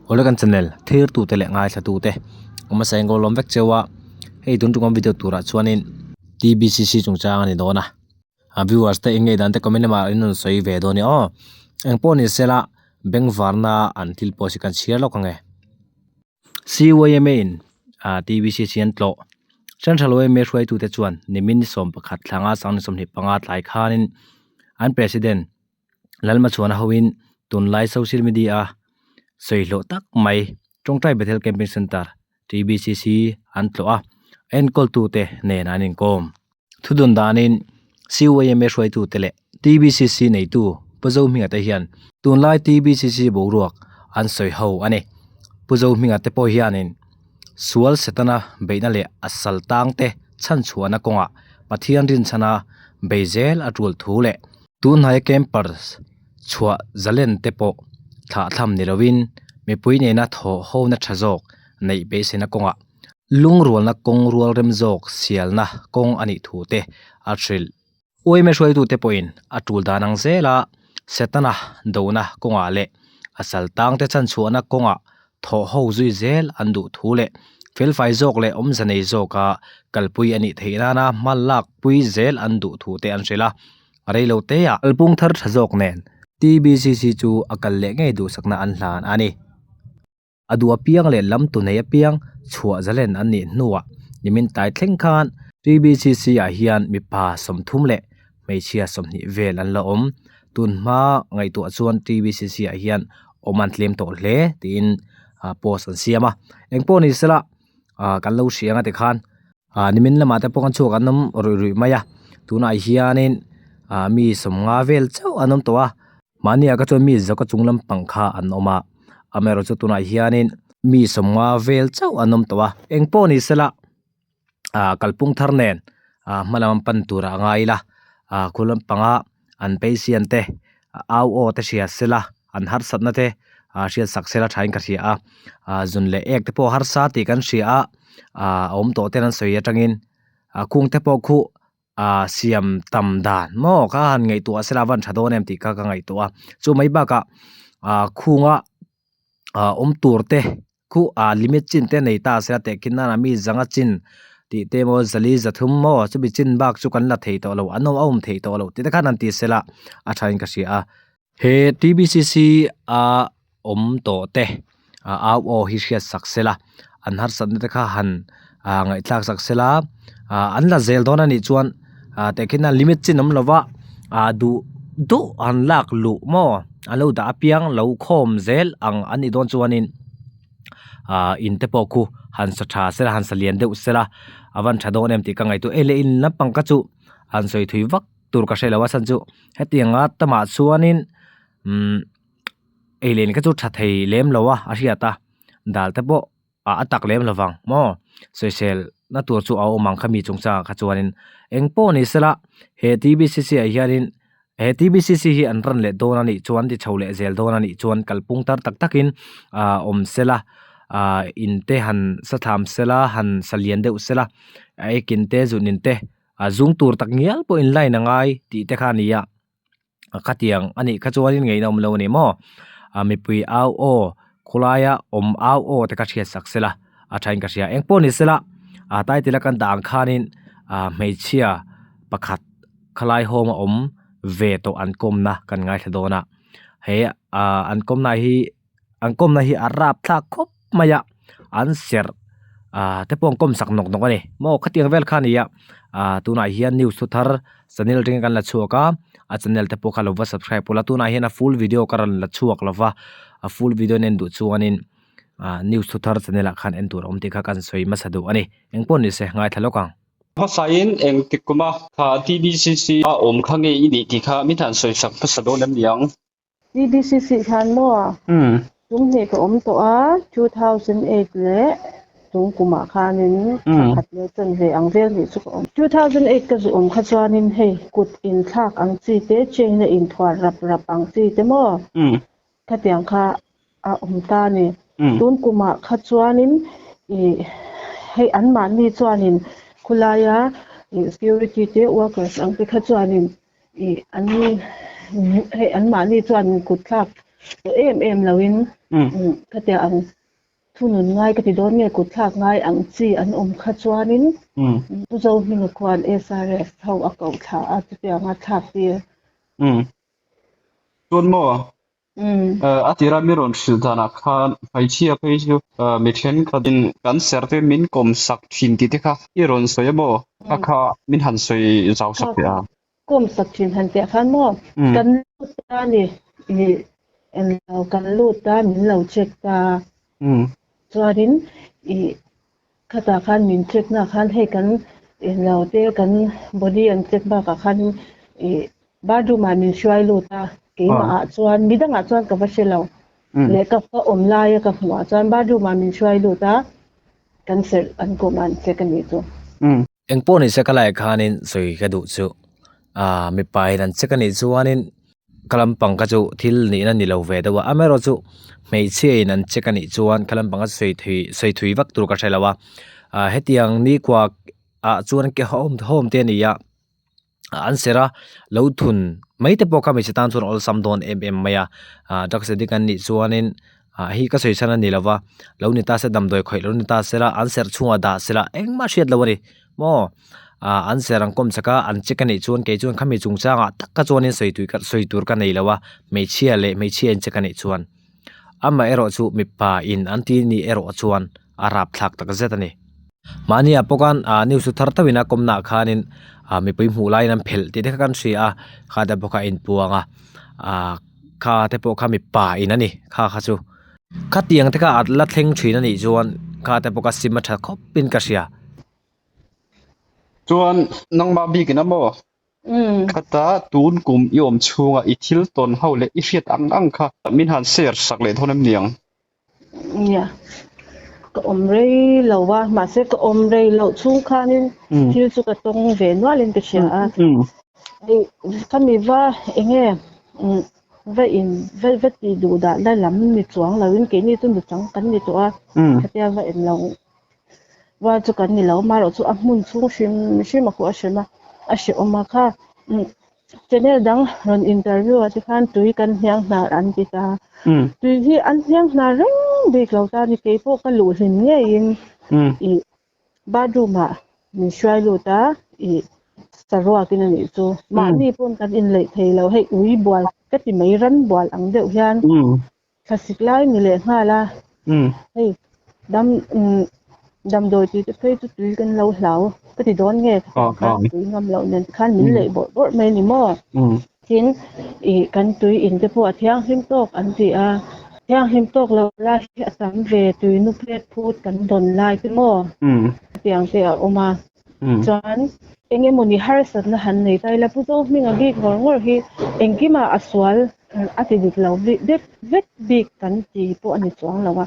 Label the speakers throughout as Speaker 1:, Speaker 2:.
Speaker 1: Awle kan channel thlir tute leh ngaithla tute awm hmasa in ka lawm vek cheu a hei tun tum video turah chuanin T_B_C_C chungchang a ni dawn a a viewers te eng nge dan te comment lamah in rawn sawi ve dawn a ni aw engpawh ni sela bengvarna an thil pawh hi kan chhiar lawk ang e. C_Y_M_A in ah T_B_C_C an tlawh Central Y_M_A hruaitute chuan nimin ni 11 thlanga sang ni 25 tlai khanin an president Lalmachhuana hoin tunlai social media a sawi hlawh tak mai Tawngtai Bethel Camping Centre T_B_C_C an tlawh a enkawltute nen an inkawm. Thudun danin C_Y_M_A hruaitute leh T_B_C_C neitu Pu Zohminga te hian tunlai T_B_C_C boruak an sawi ho a ni. Pu Zohminga te pawh hianin sual setana beihna leh a sal tangte chhanchhuahna kawngah Pathian rinchhana bei zel a tul thu leh Tunhnaia campers chhuah zalen te pawh thlah tham ni lovin mipui nena thawh hona tha zawk neih beiseina kawngah lungrualna kawng rual rem zawk sialna kawng a nih thu te a hrilh. Uaime hruaitute pawhin a tul dan ang zela Setana dona kawngah leh a sal tangte chhanchhuahna kawngah thawh ho zui zel an duh thu leh felfai zawk leh awmze nei zawka kalpui a nih theih nana hma lakpui zel an duh thu te an hrilh a. Reilo teah kalpung thar tha zawk nen TBCC chu a kal leh ngei duhsakna an hlan a ni. A duh apiang leh lam tu nei apiang chhuah zalen an nih hnuah nimin tlai thleng khan TBCC ah hian mipa 30 leh hmeichhia 20 vel an la awm. Tun hma ngaihtuah chuan TBCC ah hian awm an tlem tawh hle tiin post an siam a. Engpawh ni sela kan lo hria anga tikhan Nimin lamah te pawh khan chhuak an awm ruih ruih mai a tunah hianin ah mi sawmnga vel chauh an awm tawh a mahni ah kha chuan mi zawka chung lampang kha an awm a amaherawhchu chu tunah hianin mi sawmnga vel chauh an awm tawh a engpawh ni sela ah kalpung thar nen ah hma lam pan tur ah a ngai ila ah khu lampanga an patient te au aw te hria sela an harsatna te ah hriat sak sela thain ka hria a ah zun leh ek te pawh harsa tih kan hria a ah a awm tawh ten an sawi atangin ah khung te pawh khuh ah siam tam dan maw kha han ngaihtuah sela a van tha dawn em tih kha ka ngaihtuah a chu mai bakah ah khunga ah awm tur te khu ah limit chin te nei ta sela tehkhin nana mi zanga chin tih te emaw zali zathum maw chumi chin bak chu kan la thei tawh lo an awm a awm thei tawh lo tih te khan an ti sela a thain ka hria a he T_B_C_C a awm tawh te ah au aw hi hriat sak sela an harsatna te kha han ah ngaihthlak sak sela ah an la zel dawn anih chuan ah tehkhin a limit chin awm lova ah duh duh an lak luh maw an lo dah apiang lo khawm zel ang an nih dawn chuanin ah in te pawh khu han sa tha sela han sa lian deuh sela a van tha dawn em tih ka ngaihtuah e leh in lampang kha chu han sawi thui vak tur ka hrelo a chhan chu hetianga tamah chuanin umm ei leh in kha chu tha thei lem lo a a hriat a dal te pawh. ah a tak lem lovang maw sawisel na tur chu a awm ang kha mi chungchangah kha chuanin eng pawh ni sela he T_B_C_C ah hianin he T_B_C_C hi an run leh dawn a nih chuan ti chho leh zel dawn a nih chuan kalpung tar tak takin ah awm sela ah in te han sa thlam sela han sa lian deuh sela a ekin te zun in te a zung tur tak ngial pawh in line a ngai tih te kha a ni a. Khatiang a nih kha chuanin ngaihna awm lo a ni maw? A mipui au aw, khawlaia awm au aw te kha hriat sak sela a thain ka hria. Engpawh ni sela a title a kan dah ang khanin a hmeichhia pakhat khalai home a awm ve tawh an kawmna kan ngaithla dawn a. He an kawmna hi an kawmna hi a rapthlak khawp mai a an serh ah te pawh an kawm sak nawk nawk a ni maw khatiang vel kha a ni a ah tunah hian news thu thar channel atangin kan la chhuak a a channel te pawh kha lo va subscribe ula tunah hian a full video ka rawn la chhuak lo va a full video en duh chuanin ah news thu thar channel ah khan en tur a awm tih kha kan sawi hmasa duh a ni engpawh ni se ngaithla lawk ang.
Speaker 2: Hmasain engtik kuma kha T_B_C_C a awm kha nge i nih tih kha min han sawi sak hmasa dawn em niang?
Speaker 3: TBCC hian maw tum hnih ka awm tawh a, 2008 leh tung kumah khanin thla khat leh chawn ve ang vel nih chu ka awm. 2008 ka zu awm kha chuanin hei kut inthlak ang chi te, chain a inthuar rap rap ang chi te maw khatiang kha a awm ta a ni. Tun kumah kha chuanin ih hei anmahni chuanin khulaia security te workers ang te kha chuanin Ih an hei anmahni chuan kut thlak Em em loin khatia ang thunun ngai ka ti dawn nge kut thlak ngai ang chi an awm kha chuanin Pu Zohminga khuan SRS ho a koh thla a chutianga thlak tir.
Speaker 2: Chuan maw? A tira mi rawn hrilh danah khan hmeichhia phei chu mi thenkhatin kan ser te min kawm sak thin tih te kha i rawn sawi a maw? Kha kha min han sawi zau sak teh a.
Speaker 3: Kawm sak thin han tih ah khan maw kan lut ta a ni ih englo kan lut ta min lo check ta chuanin ih khatah khan min check na khan hei kan englo te kan body an check bakah khan ih bathroom ah min hruai lut a keimah ah chuan midangah chuan ka va hre lo leh ka ka awm laia ka hmuh ah chuan bathroom ah min hruai lut a kan serh an kawm an check a nih chu.
Speaker 1: Eng pawh ni se ka laiah khanin sawi ka duh chu aaa mipa in an check a nih chuanin ka lampang kha chu thil nihna ni lo ve deuh a amaherawh chu hmeichhia in an check a nih chuan ka lampang a sawi thui sawi thui vak tur ka hre lo a ah hetiang nikhua ah chuan ke hawm hawm te a ni a an serh a lo thun mai te pawh kha hmeichhe tan chuan awlsam dawn em em mai a ah drugs addict an nih chuanin ah hei ka sawi chhan a ni lo va lo ni ta se damdawi khawih lo ni ta sela an serh chhungah dah sela engmah hriat loh a ni maw ah an serh ang kawm chak a an check a nih chuan kei chuan khami chungchangah tak kha chuanin sawi tui ka sawi tur ka nei lo a hmeichhia leh hmeichhia in check a nih chuan amaherawhchu mipa in an ti nih erawh chuan a rapthlak tak zet a ni. Mahni ah pawh khan ah news chu thar tauhin a kawmna ah khanin ah mipui hmuh laiin an phelh tih te kha kan hria a kha te pawh kha a inpuang a ah kha te pawh kha mipa in a ni kha kha chu khatiang te kha a la thleng thin a nih chuan kha te pawh kha sim a tha khawp in ka hria.
Speaker 2: Chuan nangmah bikin a maw? Khata tun kum i awm chhunga i thil tawn ho leh i hriat ang ang kha min han share sak leh dawn em niang?
Speaker 3: Nia, ka awm rei lo a, mahse ka awm rei loh chhung khanin thil chu ka tawng ve nualin ka hria a. Hei khami va enge va in va va ti duh dah na lam ni chuang loin keini chu nuchang kan ni tawh a, khatia va en lo va chu kan ni lo amaherawhchu a hmun chhung hrim hrim a khuh a hrem a, a hrehawm a kha. Channel dang rawn interview ah te khan tui kan hniang hnar an ti ta. Tui hi an hniang hnar reng bik lo ta ni kei pawh ka luh hlim ngeiin i bathroom ah min hruai lut a i saruak in a nih chu. Mahni pawn kan inleih thei lo hei ui bual ka ti mai ran bual ang deuh hian Thlasik lai ni leh nghal a, hei dam damdawi tih te phei chu tui kan lo hlau ka ti dawn nge khan tui ngam loh nen khan min leih bawrh bawrh mai ni maw? Tin, ih kan tui in te pawh a thianghlim tawk an ti a, thianghlim tawk lo lai hi a tam ve tui nu phet phut kan dawn lai te maw? Hetiang te a awm a, chuan eng emawni harsatna han nei ta ila Pu Zohminga bik ngawr ngawr hi engkimah a sual a ti dik lo vek vek bik kan ti pawh a ni chuang lo a.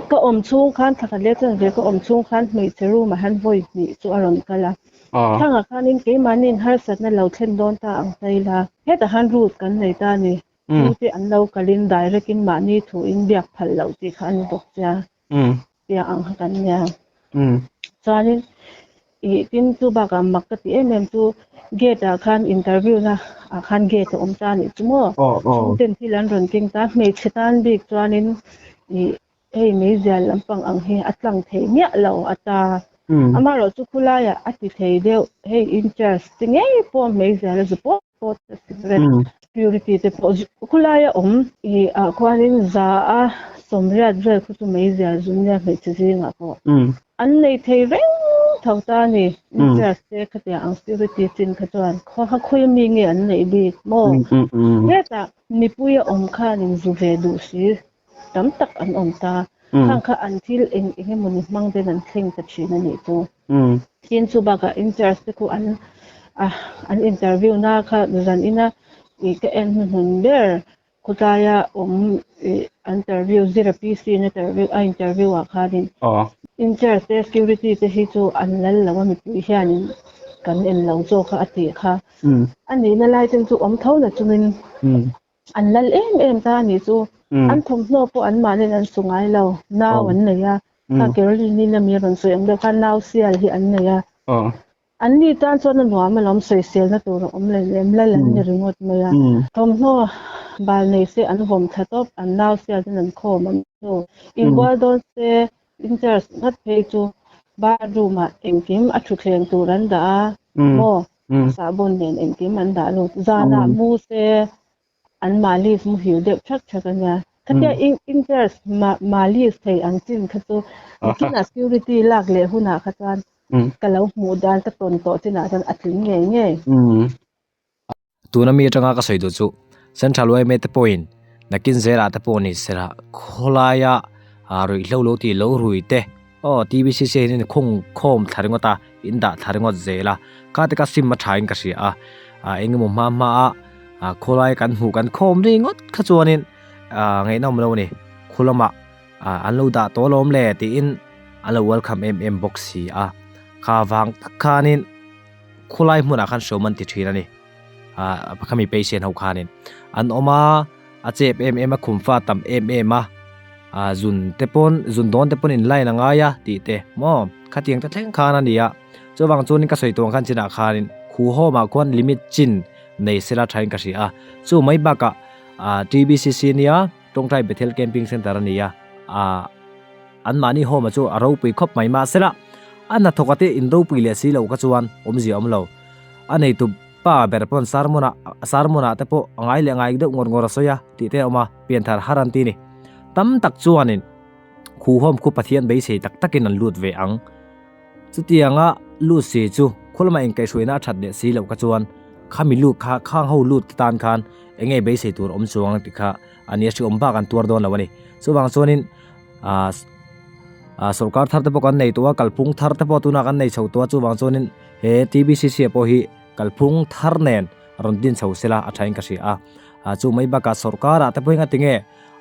Speaker 3: Ka awm chhung khan thla khat leh chuan ve ka awm chhung khan hmeichhe room ah hian vawi hnih chu a rawn kal a. Thangah khanin keimahniin harsatna lo thlen dawn ta ang ta ila hetah khan rules kan nei ta a ni. Tute an lo kalin direct in mahni thuin biak phal loh tih kha a ni bawk sia. Tia ang kha kan nia. Chuanin ih tin chu bakah mak ka ti em em chu gate ah khan interview na ah khan gate a awm ta anih chu maw. Chhungten thil an rawn keng ta hmeichhe tan bik chuanin ih hei meizial lampang ang hi a tlang thei miah lo a ta. Amaherawh chu khulaiah a ti thei deuh hei in charge te ngei pawh meizial a zu pawp pawp cigarette purity te pawh khulaia awm ih ah khuanin za a sawmriat vel khu chu meizial zum nia hmeichhe zingah pawh an nei thei reng tho ta a ni interest te khatia ang security chin kha chuan khawi mi nge an neih bik maw hetah mipui a awm khanin zu ve duh si tam tak an awm ta khang kha an thil eng eng emawni hmang ten an thleng ta thin a nih chu. Tin chu bakah interest te khu an ah an interview na kha zan ina ih ka en hnuhnun ber khawtlaia awm ih an interview zira PC in interview a interview ah khanin interest te security te hi chu an lal lo a mipui hianin kan en lo zawk a a tih kha a nihna lai ten chu awm tho na chungin An lal em em ta a nih chu. An thawmhnaw pawh an mahniin an su ngai lo. Nau an nei a. Kha Caroline-i na mi a rawn sawi ang deuh khan nau sial hi an nei a. An ni tan chuan a nuam alawm sawiselna tur a awm leh lem lal an ni ringawt mai a. Thawmhnaw. Bal nei se an vawm thla tawp, an nau sial ten an khawm an hnu. Inbual dawn se in-charge ngat phei chu bathroom ah engkim a thutthleng tur an dah a maw, sahbawn nen engkim an dah lut. Zanah mu se an malis muhil deuh thak thak a nia. Khatia in-charge malis thei ang chin kha chu nikinah security lak leh hunah kha chuan ka lo hmuh dan ka tawn tawh chinah chuan a tling ngei ngei.
Speaker 1: Tuna mi atanga ka sawi duh chu Central yma te pawhin nakin zelah te pawh ni sela khawlaia ruihhlo lo tih lo rui te aw TBCC hian in khung khawm thla ringawt a in dah thla ringawt zel a kha te kha sim a tha in ka hria a ah eng emaw hma hma a khawlai kan hmuh kan khawm ringawt kha chuanin ah ngaihnawm lo a ni khu lamah ah an lo dah tawh alawm le tiin an lo welcome em em bawk si a kha vang tak khanin. Khulai hmunah khan hriawm an ti thin a ni. Ah khami patient ho khanin an awm a, a chep em em a, khumfa tam em em a, ah zun te pawn zun dawn te pawn in line a ngai a tih te maw khatiang te thleng khan a ni a. Chuvang chuanin ka sawi tuang khan chinah khanin khuhawmah khuan limit chin nei sela thain ka hria a. Chu mai bakah ah TBCC nia Tawngtai Bethel Camping Centre a ni a, ah anmahni home a chu a ropui khawp mai mahsela a hnathawk ate in ropui leh si lo kha chuan awmzia awm lo. A neitu pa ber pawn sermon ah sermon ah te pawh a ngai leh ngai deuh ngawr ngawr a sawi a tih te a awm a, pianthar har an ti ni. Tam tak chuanin khu home khu Pathian beisei tak takin an lut ve ang. Chutianga lut si chu khawlamah inkaihhruaina a that leh si loh kha chuan khami lut kha khang ho lut te tan khan eng nge beisei tur awm chuang tih kha a nia hriawm bak an tuar dawn lo a ni. Chuvang chuanin ah ah sorkar thar te pawh kan nei tawh a kalphung thar te pawh tunah kan nei chho tawh a chuvang chuanin he TBCC ah pawh hi kalphung thar nen rawn din chho sela a thain ka hria a ah chu mai bakah sorkar ah te pawh hi ngatinge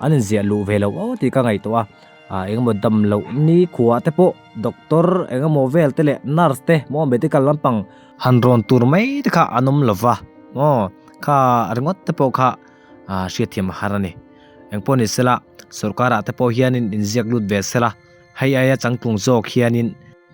Speaker 1: an inziah luh ve loh aw tih ka ngaihtuah a ah engemaw dam loh ni khuah te pawh doctor engemaw vel te leh nurse te maw medical lampang han rawn tur mai te kha an awm lova maw kha ringawt te pawh kha ah hriatthiam a har a ni. Engpawh ni sela, sorkarah te pawh hianin inziak lut ve sela, hei aia changtlung zawk hianin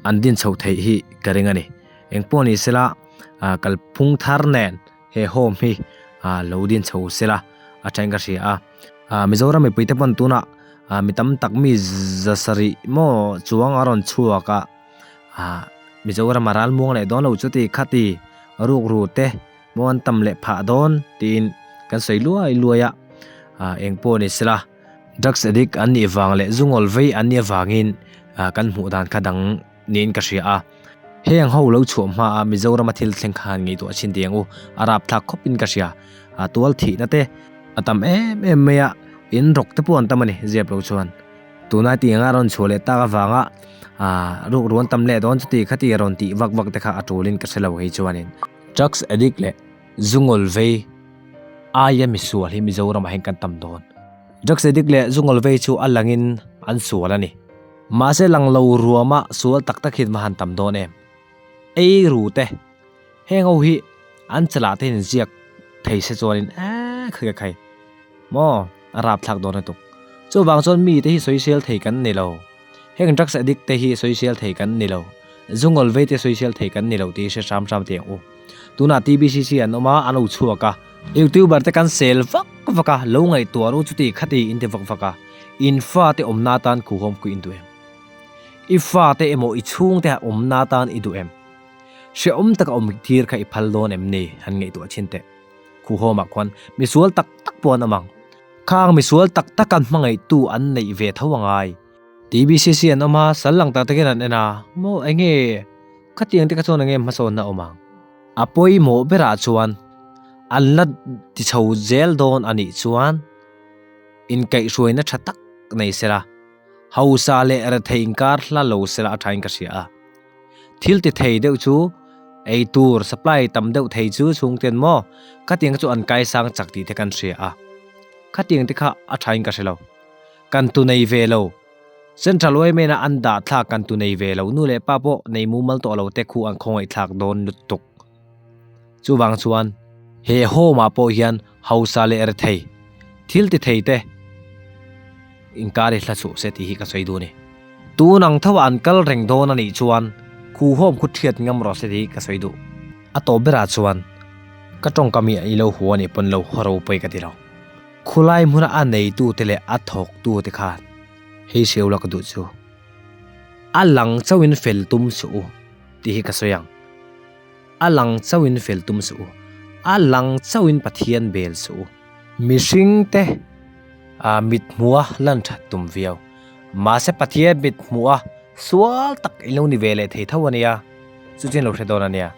Speaker 1: an din chho theih hi ka ring a ni. Engpawh ni sela, kalphung thar nen he home hi lo din chho sela a thain ka hria a. Mizoram mipui te pawn tunah mi tam tak mi zasarih maw chuang a rawn chhuak a, Mizoram a ralmuang leh dawn lo chuti khati rukru te, Maw an tam leh phah dawn tiin kan sawi luai luai a, ah eng pawh ni sela drugs addict an nih vang leh zungawl vei an nih avangin ah kan hmuh dan kha dang niin ka hria a. Heng ho lo chhuah hma a Mizorama thil thleng khan ngaihtuah chin tih ang u, a rapthlak khawp in ka hria. Ah tual thihna te a tam em em mai a, in rawk te pawh an tam a ni zep lo chuan. Tunai tih anga rawn chhuah leh tak avanga ah rukru an tam leh dawn chuti khati rawn tih vak vak te kha a tulin ka hre lo hei chuanin. Drugs addict leh zungawl vei aia misual hi Mizoram ah hian kan tam dawn. Drugs addict leh zungawl vei chu a langin an sual a ni. Mahse lang lo ruama sual tak tak hian va han tam dawn em. Ei ru te, heng ho hi an chalah te hian inziak thei se chuanin eee khai ka khai maw a rapthlak dawn lutuk. Chuvang chuan mite hi sawisel thei kan ni lo. Heng drugs addict te hi sawisel thei kan ni lo, zungawl vei te sawisel thei kan ni lo tih hi hre hram hram teh ang u. Tunah TBCC an awm a, an lo chhuak a. Youtuber te kan sel vak vak a, lo ngaihtuah ru chuti khati in ti vak vak a, in fate awmna atan khuhawm ku in duh em? I fate emaw i chhungte awmna atan i duh em? Hrehawm taka awm tir kha i phal dawn em ni? Han ngaihtuah chhin teh. Khuhawmah khuan misual tak tak pawh an awm ang. Khang misual tak tak an hmangaihtu an neih ve tho angai. TBCC an awm a, sal lang tak takin an en a, maw enge khatiang te kha chuan enge hmasawnna awm ang? A pawimawh berah chuan an la ti chho zel dawn a nih chuan inkaihhruaina tha tak nei sela, hausa leh rethei inkar hla lo sela a thain ka hria a. Thil ti thei deuh chu ei tur supply tam deuh thei chu chhungten maw khatiang kha chu an kaisang chak tih te kan hria a, khatiang te kha a thain ka hre lo. Kan tu nei ve lo. Central yma an dah thlak kan tu nei ve lo. Nu leh pa pawh nei mumal tawh lo te khu an khawngaih thlak dawn lutuk. Chuvang chuan he home ah pawh hian hausa leh rethei, thil ti thei te inkar hi hla chhuh se tih hi ka sawi duh a ni. Tun ang tho ah an kal reng dawn a nih chuan khu home khu thiat ngam rawh se tih hi ka sawi duh. A tawp berah chuan ka tawngkam hi i lo hua a nih pawn lo haw ropui ka ti lo. Khulai hmuna a neitute leh a thawktute khan hei hreu la ka duh chu a lang chauhin fel tum suh u tih hi ka sawi ang. A lang chauhin fel tum suh u, a lang chauhin Pathian bel suh u. Mihringte a mit hmuha lan that tum viau. Mahse Pathian mit hmuha sual tak i lo ni ve leh thei tho a nia, chu chu in lo hre dawn a nia.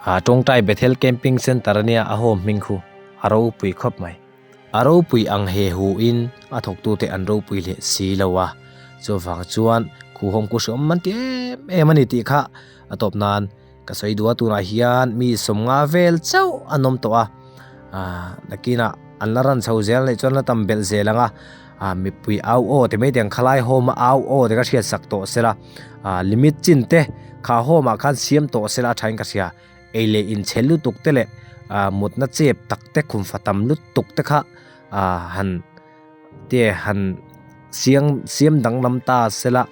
Speaker 1: A tawngtai Bethel Camping Centre a nia a home hming khu a ropui khawp mai. A ropui ang he hu in a thawktute an ropui leh si lo a, chuvang chuan khu home khu hreawm an ti em em a ni tih kha a tawp nan ka sawi duh a, tunah hian mi sawmnga vel chauh an awm tawh a, aah nakinah an la ran chho zel anih chuan la tam belh zel ang a, aah mipui au aw ti mai te ang khalai home a au aw te ka hriat sak tawh sela, aah limit chin te kha home ah khan siam tawh sela a thain ka hria. Ei leh inchhe lutuk te leh ah mutna chep tak te khumfa tam lutuk te kha ah han te han siang siam danglam ta sela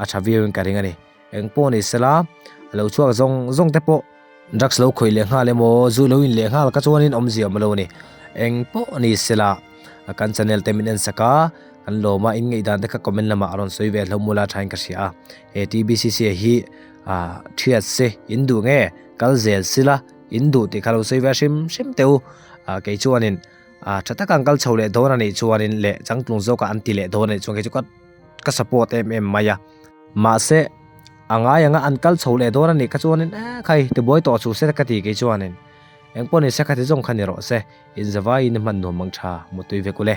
Speaker 1: a tha viau in ka ring a ni. Eng pawh ni sela a lo chhuak zawng zawng te pawh drugs lo khawih leh nghal emaw zu lo in leh nghal ka chuanin awmzia awm lo a ni. Eng pawh ni sela kan channel te min en sak a kan lawm a in ngaihdan te kha comment lamah a rawn sawi ve hlauh mula thain ka hria a he T_B_C_C hi Ah, thiat se, in duh nge? Kal zel sila, in duh tih kha lo sawi ve hrim hrim teh u. Ah, kei chuanin, ah, tha taka an kal chho leh dawn a nih chuanin leh changtlung zawka an ti leh dawn a nih chuan kei chu ka ka support em em mai a. Mahse, a ngai anga an kal chho leh dawn a nih kha chuanin eh khai, tibuai tawh chu se ka ti kei chuanin. Engpawh ni se kha ti zawng kha ni rawh se, inzavaiin i hman nuam ang tha, mutui vek ule.